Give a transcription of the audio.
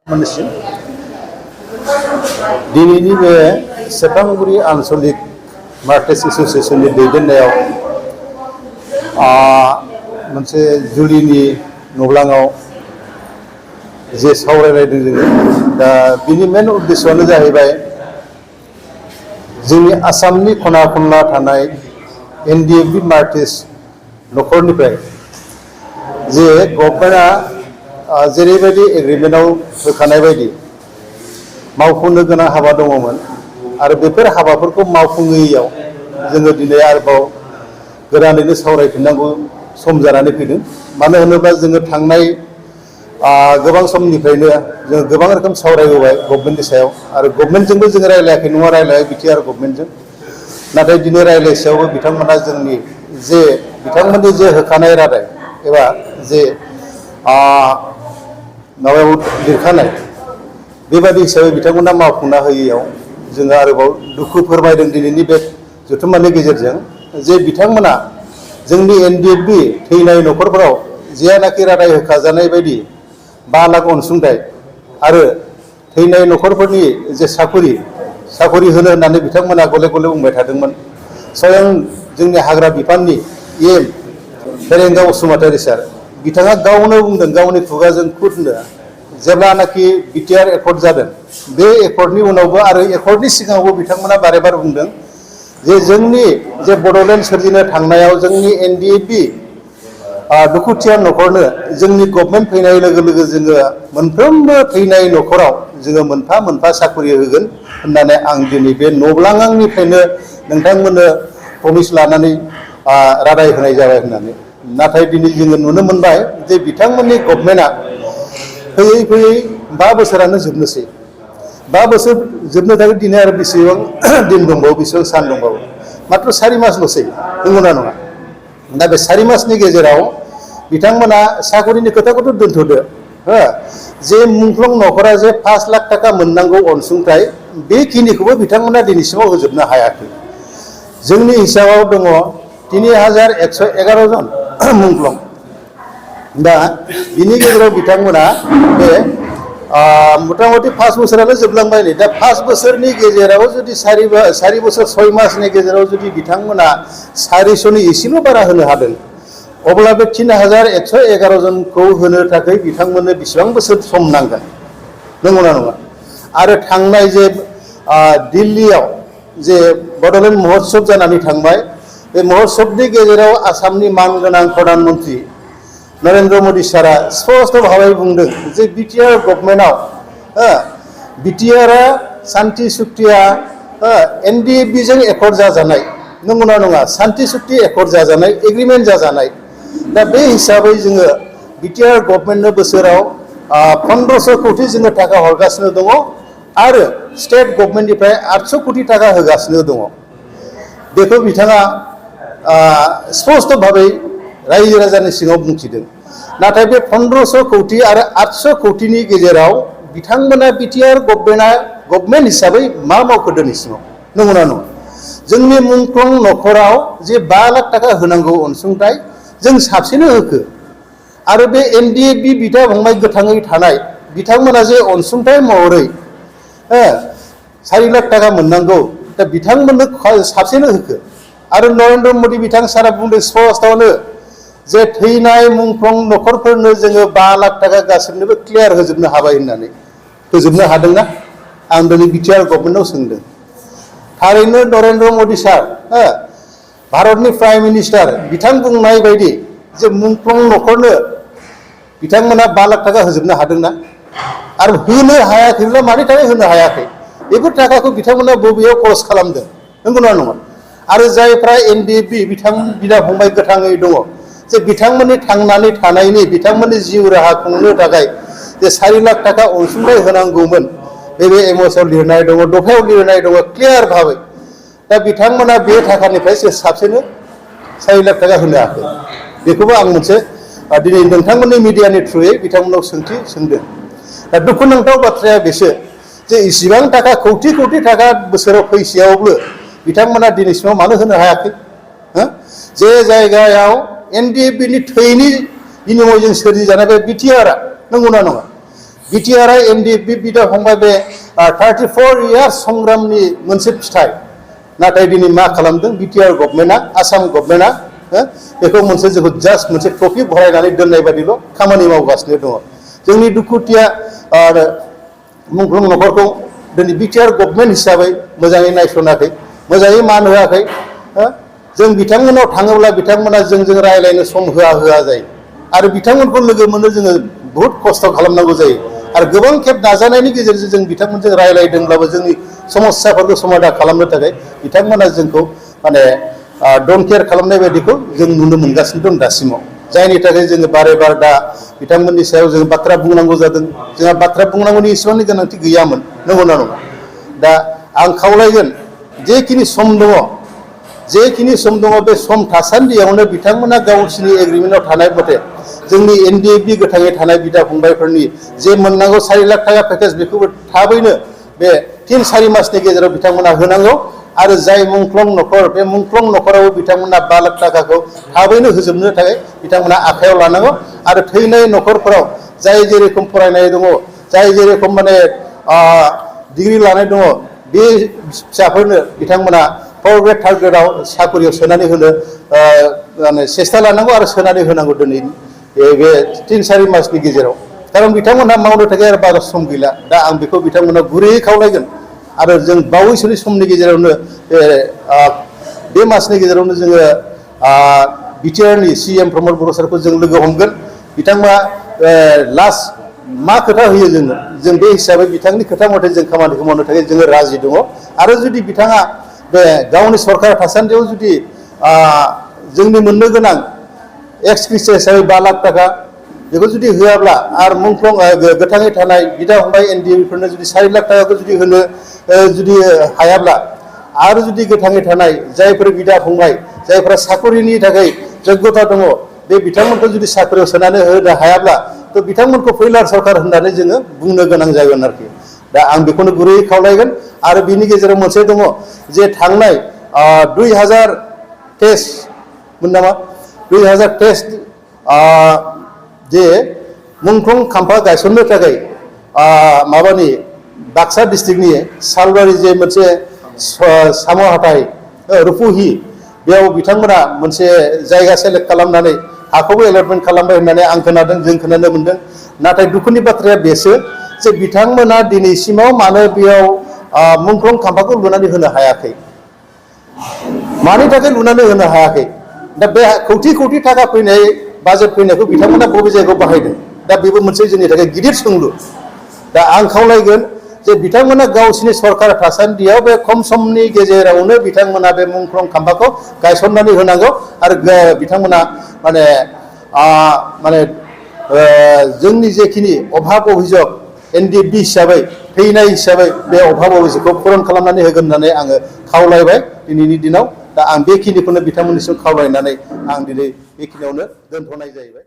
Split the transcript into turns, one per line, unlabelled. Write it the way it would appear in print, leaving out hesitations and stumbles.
मोनसिम दिनैनि बे सेरफांगुरि आनसलिक मार्केट एसोसिएशननि दैदेननायाव मोनसे जुलिनि नब्लाङाव जे सावरायलायदों जोङो दा बिनि मेन उद्देश्यआनो जाहैबाय जोंनि आसामनि खना खनला थानाय एनडिएफबि मार्केट नखरनिफ्राय जे गभर्नमेन्टआ जेरैबायदि एग्रिमेन्टआव होखानाय बायदि मावफुंनो गोनां हाबा दङमोन आरो बेफोर हाबाफोरखौ मावफुङैयाव जोङो दिनै आरोबाव गोदानैनो सावरायफिननांगौ सम जानानै फैदों। मानो होनोब्ला जोङो थांनाय गोबां समनिफ्रायनो जों गोबां रोखोम सावरायबोबाय गभर्नमेन्टनि सायाव आरो गभर्नमेन्टजोंबो जोङो रायलायाखै नङा रायलायबाय BTR गभर्नमेन्टजों। नाथाय दिनै रायलायसेयावबो बिथांमोना जोंनि जे बिथांमोननि जे होखानाय रादाय एबा जे माबायाव लिरखानाय बेबादि हिसाबै बिथांमोना मावफुंना होयैयाव जोङो आरोबाव दुखु फोरमायदों दिनैनि बे जथुम्मानि गेजेरजों जे बिथांमोना जोंनि एनडिएफबि थैनाय नखरफोराव जेयानाखि रादाय होखाजानाय बायदि 5 लाख अनसुंथाइ आरो थैनाय नखरफोरनि जे साखरि होनो होननानै बिथांमोना गले गले बुंबाय थादोंमोन। स्वयं जोंनि हाग्रा बिफाननि EM फेरेंगा बसुमतारी सार बिथाङा गावनो बुंदों गावनि खुगाजों खुदनो जेब्लानाखि BTR एकर्ड जादों बे एकर्डनि उनावबो आरो एकर्डनि सिगाङावबो बिथांमोना बारे बारे बुंदों जे जोंनि जे बड'लेण्ड सोरजिनो थांनायाव जोंनि एनडिएफबि दुखुथिया नखरनो जोंनि गभर्नमेन्ट फैनाय लोगो लोगो जोङो मोनफ्रोमबो थैनाय नखराव जोङो मोनफा मोनफा साखरि होगोन होननानै आं दिनै बे नब्लाङांनिफ्रायनो नोंथांमोननो प्रमिस लानानै रादाय होनाय जाबाय होननानै। नाथाय दिनै जोङो नुनो मोनबाय जे बिथांमोननि गभर्नमेन्टआ फैयै फैयै 5 बोसोरानो जोबनोसै। 5 बोसोर जोबनो थाखाय दिनै आरो बेसेबां दिन दंबावो बेसेबां सान दंबावो मात्र 4 मासल'सै नंगौना नङा? दा बे 4 मासनि गेजेराव बिथांमोना साखरिनि खोथाखौथ' दोनथ'दो जे मुंख्लं नखरा जे 5 लाख थाखा मोननांगौ अनसुंथाइ बेखिनिखौबो बिथांमोना दिनैसिमाव होजोबनो हायाखै। जोंनि हिसाबाव दङ 3111 जन मुंख्लं। दा बिनि गेजेराव बिथांमोना बे मथा मथि 5 बोसोरानो जोबलांबाय नै दा 5 बोसोरनि गेजेराव जुदि 4 बोसोर 6 मासनि गेजेराव जुदि बिथांमोना 400नि एसेल' बारा होनो हादों अब्ला बे 3111 जनखौ होनो थाखाय बिथांमोननो बेसेबां बोसोर सम नांगोन नंगौना नङा? आरो थांनाय जे दिल्लीयाव जे बड'लेण्ड महोत्सव जानानै थांबाय बे महोत्सवनि गेजेराव आसामनि मानगोनां प्रधान मन्त्रि नरेन्द्र मोदी सारा स्पष्ट भाबै बुंदों जे BTR गभर्नमेन्टआव BTR शान्ति सुक्तिया एनडिएफबिजों एकर्ड जाजानाय नंगौना नङा? शान्ति सुक्ति एकर्ड जाजानाय एग्रिमेन्ट जाजानाय। दा बे हिसाबै जोङो BTR गभर्नमेन्टनो बोसोराव 1500 कोटी जोङो थाखा हरगासिनो दङ आरो स्टेट गभर्नमेन्टनिफ्राय 800 कोटी थाखा होगासिनो दङ। बेखौ बिथाङा स्पष्ट भाबै रायजो राजानि सिङाव बुंथिदों। नाथाय बे 1500 कोटी आरो 800 कोटीनि गेजेराव बिथांमोना BTR गभर्नमेन्ट हिसाबै मा मावखो दिनैसिमाव नंगौना नङा? जोंनि मुंख्लं नखराव जे 5 लाख थाखा होनांगौ अनसुंथाइ जों साबसिनो होखो आरो बे एनडिएफबि बिदा फंबाय गोथाङै थानाय बिथांमोना जे अनसुंथाइ महरै 4 लाख थाखा मोननांगौ दा बिथांमोननो साबसिनो होखो आरो नरेन्द्र मोदी बिथां सारा बुंदों स्पष्टआवनो जे थैनाय मुंख्लं नखरफोरनो जोङो 5 लाख थाखा गासिबनोबो क्लियार होजोबनो हाबाय होननानै। होजोबनो हादोंना? आं दिनै BTR गभर्नमेन्टआव सोंदों। थारैनो नरेन्द्र मोदी सार भारतनि प्राइम मिनिस्टार बिथां बुंनाय बायदि जे मुंख्लं नखरनो बिथांमोना 5 लाख थाखा होजोबनो हादोंना? आरो होनो हायाखैब्ला मानि थाखाय होनो हायाखै? बेफोर थाखाखौ बिथांमोना बबेयाव खरस खालामदों नंगौना नङा? आरो जायफ्रा एनडिएफबि बिदा फंबाय गोथाङै दङ जे बिथांमोननि थांनानै थानायनि बिथांमोननि जिउ राहा खुंनो थाखाय जे 4 लाख थाखा अनसुंथाइ होनांगौमोन बे एमओएसआव लिरनाय दङ दफायाव लिरनाय दङ क्लियार भाबै। दा बिथांमोना बे थाखानिफ्राय साबसिनो 4 लाख थाखा होनो हायाखै। बेखौबो आं मोनसे दिनै नोंथांमोननि मिडियानि थ्रुयै बिथांमोनाव सोंथि सोंदों। दा दुखुनांथाव बाथ्राया बेसो जे इसिबां थाखा कौटि कौटि थाखा बोसोराव फैसेयावबो बिथांमोना दिनैसिमाव मानो होनो हायाखै? जे जायगायाव एनडिएफबिनि थैनि बिनिमयजों सोरजिजानाय बे BTR नंगौना नङा? BTR NDFB बिदा फंबाय बे 34 इयार्स संग्रामनि मोनसे फिथाइ नाथाय दिनै मा खालामदों BTR गभर्नमेन्टआ आसाम गभर्नमेन्टआ बेखौ मोनसे जोंखौ जास्ट मोनसे ट्रफि भरायनानै दोननाय बादिल' खामानि मावगासिनो दङ जोंनि दुखुथिया मुंख्लं नखरखौ दिनै BTR गभर्नमेन्ट हिसाबै मोजाङै नायसनाखै मोजाङै मान होआखै जों बिथांमोनाव थाङोब्ला बिथांमोना जोंजों रायलायनो सम होआ जायो आरो बिथांमोनखौ लोगो मोननो जोङो बहुत खस्थ' खालामनांगौ जायो आरो गोबां खेब नाजानायनि गेजेरजों जों बिथांमोनजों रायलायदोंब्लाबो जोंनि समस्याफोरखौ समाधान खालामनो थाखाय बिथांमोना जोंखौ माने डन्ट केयार खालामनाय बायदिखौ जों नुनो मोनगासिनो दं दासिमाव जायनि थाखाय जोङो बारे बार दा बिथांमोननि सायाव जों बाथ्रा बुंनांगौ जादों जोंहा बाथ्रा बुंनांगौनि एसेबांनि गोनांथि गैयामोन नंगौना नङा दा आं खावलायगोन जेखिनि सम दङ बे सम थासान्दियावनो बिथांमोना गावसिनि एग्रिमेन्टआव थानाय मथे जोंनि NDFB गोथाङै थानाय बिदा फंबायफोरनि जे मोननांगौ 4 लाख थाखा पेकेज बेखौबो थाबैनो बे 3-4 मासनि गेजेराव बिथांमोना होनांगौ आरो जाय मुंख्लं नखर बे मुंख्लं नखराव बिथांमोना 5 लाख थाखाखौ थाबैनो होजोबनो थाखाय बिथांमोना आखायाव लानांगौ आरो थैनाय नखरफोराव जाय जेरखम फरायनाय दङ जाय जेरखम माने डिग्री लानाय दङ बे फिसाफोरनो बिथांमोना 4 ग्रेड 3 ग्रेडआव साकरियाव सोनानै होनो माने सेस्था लानांगौ आरो सोनानै होनांगौ दिनै बे 3-4 मासनि गेजेराव कारन बिथांमोनहा मावनो थाखाय आरो बारा सम गैला दा आं बेखौ बिथांमोना गुरैयै खावलायगोन आरो जों बावैसोनि समनि गेजेरावनो बे मासनि गेजेरावनो जोङो BTRनि CM प्रमद बर' सारखौ जों लोगो हमगोन बिथांमोना लास्ट मा खोथा होयो जों बे हिसाबै बिथांनि खोथा मथे जों खामानिखौ मावनो थाखाय जोङो राजि दङ आरो जुदि बिथाङा बे गावनि सरकार थासान्दियाव जुदि जोंनि मोननो गोनां एक्स क्रिस्टियान हिसाबै 5 लाख थाखा बेखौ जुदि होआब्ला आरो मुंख्लं गोथाङै थानाय बिदा फंबाय NDFBफोरनो जुदि 4 लाख थाखाखौ जुदि होनो जुदि हायाब्ला आरो जुदि गोथाङै थानाय जायफोर बिदा फंबाय जायफोरा साकरिनि थाखाय योग्यता दङ बे बिथांमोनखौ जुदि साकरियाव सोनानै होनो हायाब्ला तो बिथांमोनखौ फैलार सरकार होननानै जोङो बुंनो गोनां जागोन आरोखि दा आं बेखौनो गुरैयै खावलायगोन आरो बिनि गेजेराव मोनसे दङ जे थांनाय 2000 टेस्ट मोन नामा 2000 टेस्ट जे मुंख्लं खाम्फा गायसननो थाखाय माबानि बाक्सा डिस्ट्रिक्टनि सालबारि जे मोनसे साम' हाथाय रुपुहि बेयाव बिथांमोना मोनसे जायगा सेलेक्ट खालामनानै हाखौबो एलटमेन्ट खालामबाय होननानै आं खोनादों जों खोनानो मोनदों नाथाय दुखुनि बाथ्राया बेसो जे बिथांमोना दिनैसिमाव मानो बेयाव मुंख्लं खाम्फाखौ लुनानै होनो हायाखै मानि थाखाय लुनानै होनो हायाखै दा बे कौटि थाखा फैनाय बाजेट फैनायखौ बिथांमोना बबे जायगायाव बाहायदों दा बेबो मोनसे जोंनि थाखाय गिदिर सोंलु दा आं खावलायगोन जे बिथांमोना गावसिनि सरकार थासान्दियाव बे खम समनि गेजेरावनो बिथांमोना बे मुंख्लं खाम्फाखौ गायसननानै होनांगौ आरो बिथांमोना माने जोंनि जेखिनि अभाब अभियोग NDFB हिसाबै फैनाय हिसाबै बे अभाब अभियोगखौ पुरन खालामनानै होगोन होननानै आङो खावलायबाय दिनैनि दिनाव दा आं बेखिनिखौनो बिथांमोननिसिम खावलायनानै आं दिनै बेखिनियावनो दोनथ'नाय जाहैबाय।